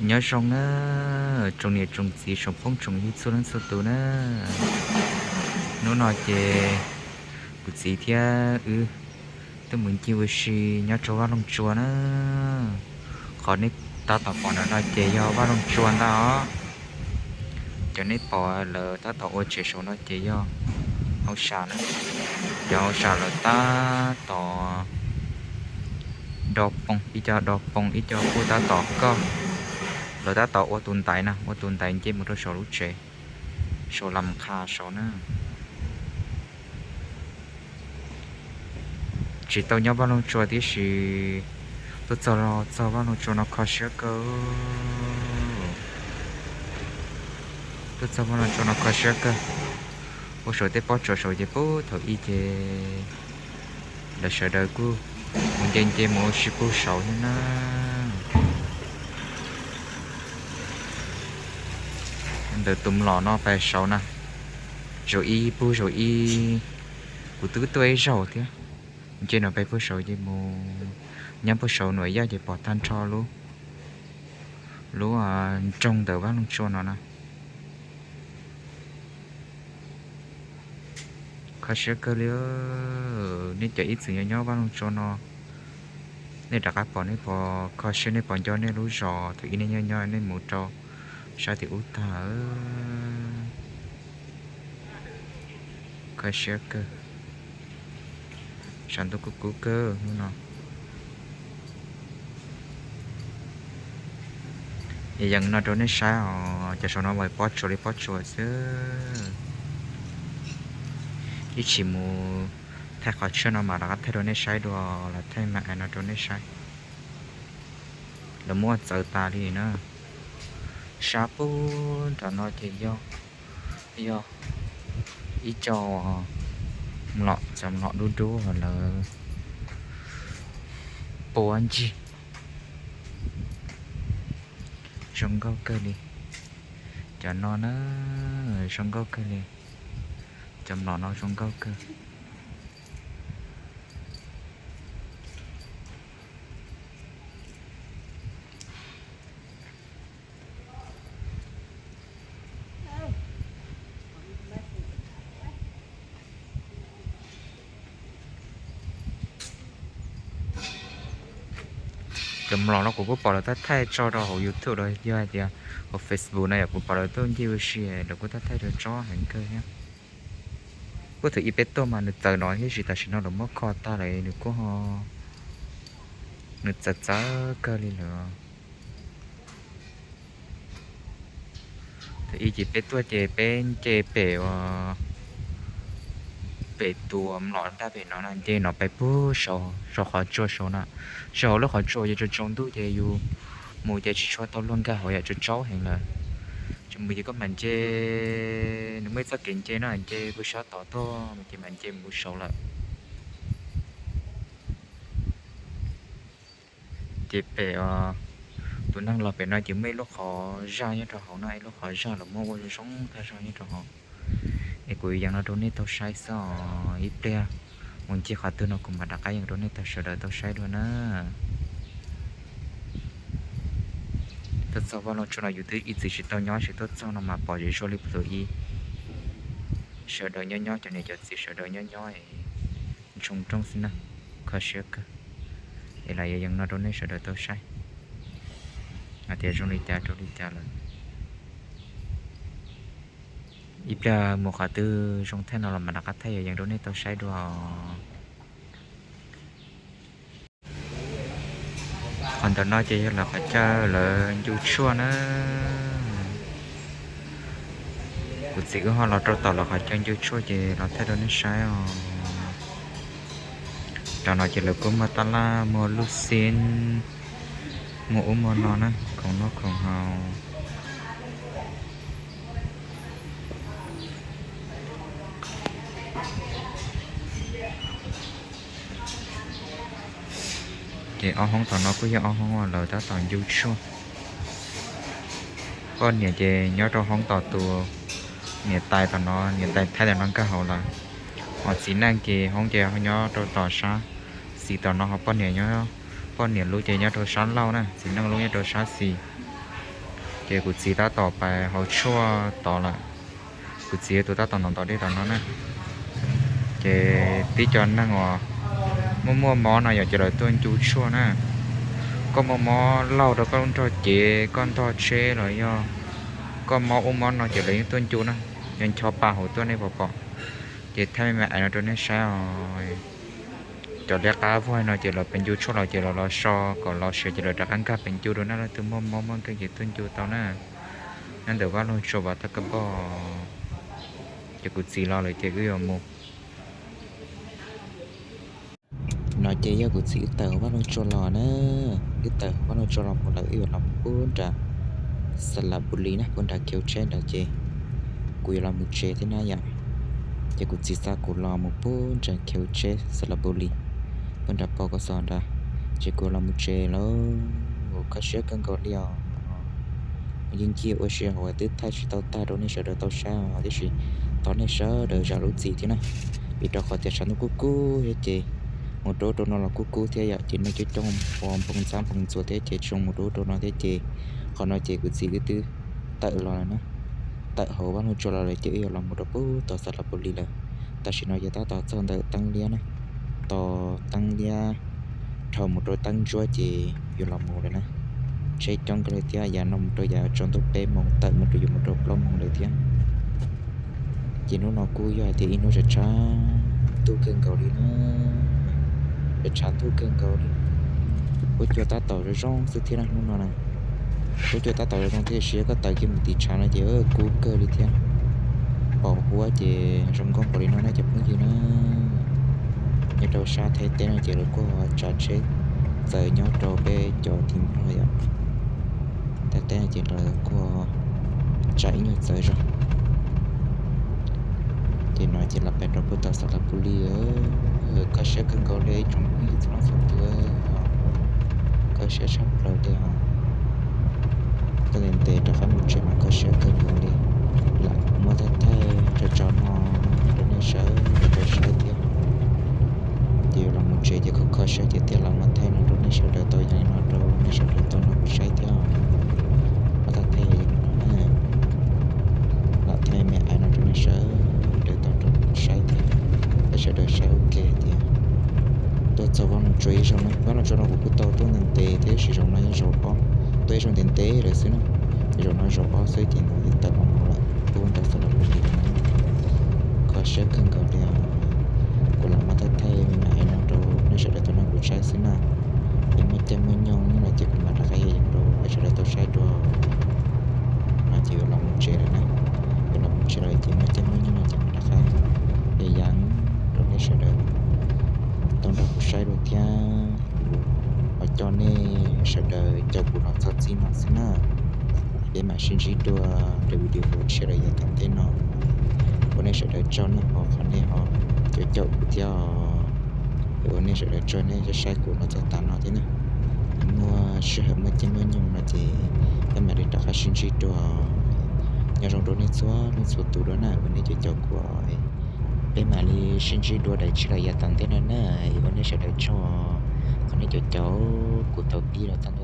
Nyob zoo na, tsoom niam tsoom txiv tsoom phooj tsoom ywg txhua leej txhua tus na. Hnub no ces kuv txiv thiab wb tuaj mus ncig ua si nyob rau Vaj Loog Tsua na. Qhov nej tab tom pom ntawm no ces yog Vaj Loog Tsua ntag os. Cov nej pom lawv tab tom ua tsev saum no ces yog hauj sam na. Cov hauj sam lawv tab tom do poo, ib co do poo ib co kuj tab tom koj. Lawv tab tom ua tus ntaiv na, ua tus ntaiv nce mus rau saum lub tsev, saum Lam Qha saud na. Tsis tau nyob Vaj Loog Tsua tib si, tuaj txog, txog Vaj Loog Tsua no kho siab kawg. Tuaj txog Vaj Loog Tsua no kho siab kawg. Ua saum tej pob tsuas saud ces puag thaum ub ces lawv sawv daws kuj mus nce nce mus ua si puag saud thiab na. Ntawm tus mlom no pais saud na, zaum ib puag zaum ib, kuv twb tuaj ib zaug thiab. Nce no pais puag saud ces mus nyob puag saud Nuam Yaj ces pom tag nrho lub, lub nroog ntawm Vaj Loog Tsua no na. Kho siab kawg li. Nej cov ib txwm nyob nyob Vaj Loog Tsua no, nej rov qab pom nej pom kho siab, nej pom nco nej lub zos thaum ub nej nyob nyob nej mus rau sab tim ub tag. Kho siab kawg. Saum ntuj kub kub kawg hnub no. Yees no rau nej saib os, cov saum no mas pob tsuas li pob tsuas xwb. Ib chim mus thaij qhov tshiab no mas rov qab thaij rau nej saib dua, los thaij mas no rau nej saib. Lawv muab txawv tas li na. Sab puag nram no ces yog, yog ib co mlom, cov mlom dub dub lawv puab ncig. Zoo nkauj kawg li. Cov no na, zoo nkauj kawg li. Cov mlom no zoo nkauj kawg. Cov mlom no kuv kuj pom lawv thaij thaij tso rau hauv YouTube los yog hais tias hauv Facebook no yom, kuv pom lawv tuaj ncig ua si lawv kuj thaij thaij tso tsob heev kawg thiab. Kuj thaum ub peb tuaj mas nws txawv no thiab, tab sis tam sim no lawv muab kho tag lawm nws kuj ho, nws txawv txawv kawg li lawm. Thaum ub ces peb tuaj ces peb nce pem, pem tus mlom nrab pem no na, nce no pais puag saud, saum qhov tsua saud na. Saum lub qhov tsua ces tsaus ntuj ces yus mus ces tsis tshua tau luag nkag hauv yom, tsaus tsaub heev lawm. Tseem mus ces koj mam nce, nws muaj ib txoj kev nce no, nce puag sab tod tuaj ces mam nce mus saud lawm. Ces pem tus neeg los pem no ces muaj ib lub qhov zaj nyob rau hauv no, ib lub qhov zaj los muab ua zoo zoo tag zog nyob rau hauv. Es kuv yees no rau nej tau saib xwb os, ib pliag mus ncig qhov twg no kuv mam rov qab yees rau nej tau sawv daws tau saib dua na. Tuaj txog Vaj Loog Tsua no yus twb ib txwm tsis tau nyob, tsis tuaj txog no mas pom zem zuag li puag thaum ub. Sawv daws nyob nyob, cov niam cov txiv sawv daws nyob nyob, ntsoog rooj xwb na, kho siab kawg. Es los yees no rau nej sawv daws tau saib hais tias zoo li cas rau li cas lawm. Ib pliag mus qhov twg zoo thaij no los mam rov qab thaij yees rau nej tau saib dua. Qhov ntawm no ces yog lawv qhov chaw lawv ncu tshuaj na. Kuv txiv wb ho los rau tom lawv qhov chaw ncu tshuaj ces los thaij rau nej saib os. Tam no ces lawv kuj muag tab laj, muag lub xib, muag ub muag no na, khoom noj khoom haus. Ces ob hoob tom no kuj yog ob hoob uas lawv tab tom ncu tshuaj. Poj niam ces nyob rau hoob tom tus niam tais tom no, niam tais Thaib tom no nkag hauv lawm. Ho txiv neej ces hoob ces nyob rau tom sab xis tom no, ho poj niam nyob, poj niam lub ces nyob rau sab laug na, txiv neej lub nyob rau sab xis. Ces kuv txiv tab tom pais hauv tshuaj tod lawm. Kuv txiv yog tus tab tom ntov ntov dej tom no na. Ces tib co neeg uas muaj muaj mob no yog ces lawv tuaj ncu tshuaj na. Koj muaj mob laug rau koj lub nrog cev koj ntog tsheb los yog koj mob ub mob no ces lawv yeej tuaj ncu na. Yog ncho pa hauv tuaj nej puas pom. Ces thaij me me aiv no rau nej saib os. Cov liab qab vog no ces lawv pes ncu tshuaj los ces lawv los so kom los siav ces lawv rov qab nkag pes ncu dua na. Leej twg muaj mob muaj nkeeg ces tuaj ncu tau na. Nyob ntawm vaj loog tsua Vam Thaj Kab Poj. Ces kuv txiv los lawm ces wb yuav mus. No ces yog kuv txiv wb tawm hauv vaj loog tsua los na. Wb tawm hauv vaj loog tsua los mus lawm wb yuav los mus pub nram Xas Las Pus Lis na, pub nram Kheu Tsheb nrad ces kuv yuav los mus tsev thiab na yom. Ces kuv txiv xa kuv los mus pub nram Kheu Tsheb Xas Las Pus Lis, pub nram Pos Kos Xos nrad, ces kuv los mus tsev lawm. Kho siab kawg nkaus li os. Yeej cia ua si hauv twb thaij tsis tau tag rau nej sawv daws tau saib os, tiam sis thov nej sawv daws zam lub txim thiab na, vim rau qhov tias tshav ntuj kub kub thiab ces mus rau ub rau no los kub kub thiab yom, ces neeg coob coob ua npoo ntxhab npoo ntxuas thiab ces tsis zoo mus rau ub rau no thiab ces qhov no ces kuv txiv wb twb tawm los lawm na. Tawm hauv vaj loog tsua los lawm ces wb yuav los mus rau pub tod Xas Las Pus Lis lawm. Tam sim no ces tab tom txog ntawm teeb liab na, tos teeb liab dhau mus rau teeb ntsuab ces yuav los mus lawm na. Tsheb coob kawg li thiab, yav no mus rau yav tsaus ntuj peb moos, tawm mus rau yuav mus rau plaub moos lawm thiab. Ces hnub no kuj yog hais tias ib hnub tshav tshav ntuj kawg nkaus li na, tshav tshav ntuj kawg nkaus li. Huab cua tab tom zoo zoo xwb thiab na hnub no na. Huab cua tab tom zoo zoo thiab, sis koj taws kiag mus tim tshav no ces kub kawg li thiab. Pom huab ces zoo nkauj npaum li no na cov phooj ywg na. Nyob rau sab Thaib teb no ces lawv kuj tsav tsheb txawv nyob rau peb cov tim Nplog yom. Thaib teb no ces lawv kuj tsav ib nyuag txawv zog. Ces no ces los pem rau pub tod Xas Las Pus Lis, kho siab kawg nkaus li ib tsoom phooj ywg txhua leej txhua tus, kho siab tshaj plaws li os. Tuaj ntev ntev rov qab mus tsev mas kho siab kawg nkaus li. Lam muab thaij thaij tso tso no rau nej sawv daws tau saib thiab. Ces yuav los mus tsev ces kho kho siab tiag tiag los muab thaij no rau nej sawv daws tau, yog li no rau nej sawv daws tau nrog kuv saib thiab. Muab thaij thaij yog li no na, lam thaij me aiv no rau nej sawv daws tau nrog kuv saib thiab, peb sawv daws saib ua ke tias tuaj txog Vaj Loog Tsua ib zaug na. Vaj Loog Tsua no kuv kuj tau tuaj ntev ntev thiab, tab sis zaum no yog zaum ob, tuaj ib zaug ntev ntev lawm xwb na. Ces zaum no zaum ob xwb ces no tawm los mus lawm, pub nram Xas Las Pus Lis lawm na. Kho siab kawg nkaus li os. Kuv lam muab thaij thaij me me aiv no rau nej sawv daws tau nrog kuv saib xwb na. Yog muaj caij muaj nyoog no ces kuv mam rov qab yog rau peb sawv daws tau saib dua. No ces yuav los mus tsev lawm na. Yuav los mus tsev lawm ces muaj caij muaj nyoog no ces mam rov qab yog yees rau nej sawv daws tau nrog kuv saib dua thiab. Kuv los coj nej sawv daws caum kuv los txog txij no xwb na. Peb mam sib ntsib dua rau video tshiab lawm yav tom ntej no. Ua nej sawv daws tsaug na, qhov nej ho caum caum kuv thiab os. Ua nej sawv daws tsaug nej saib kuv los txog tas no thiab na. Muaj sij hawm muaj caij muaj nyoog no ces peb mam li rov qab sib ntsib dua. Nyob zoo rau nej txhua leej txhua tus dua na, ua nej caum caum kuv. Peb mam li sib ntsib dua daim tshiab lawm yav tom ntej no na. Ua nej sawv daws tsaug, qhov nej caum caum kuv thaum pib los txog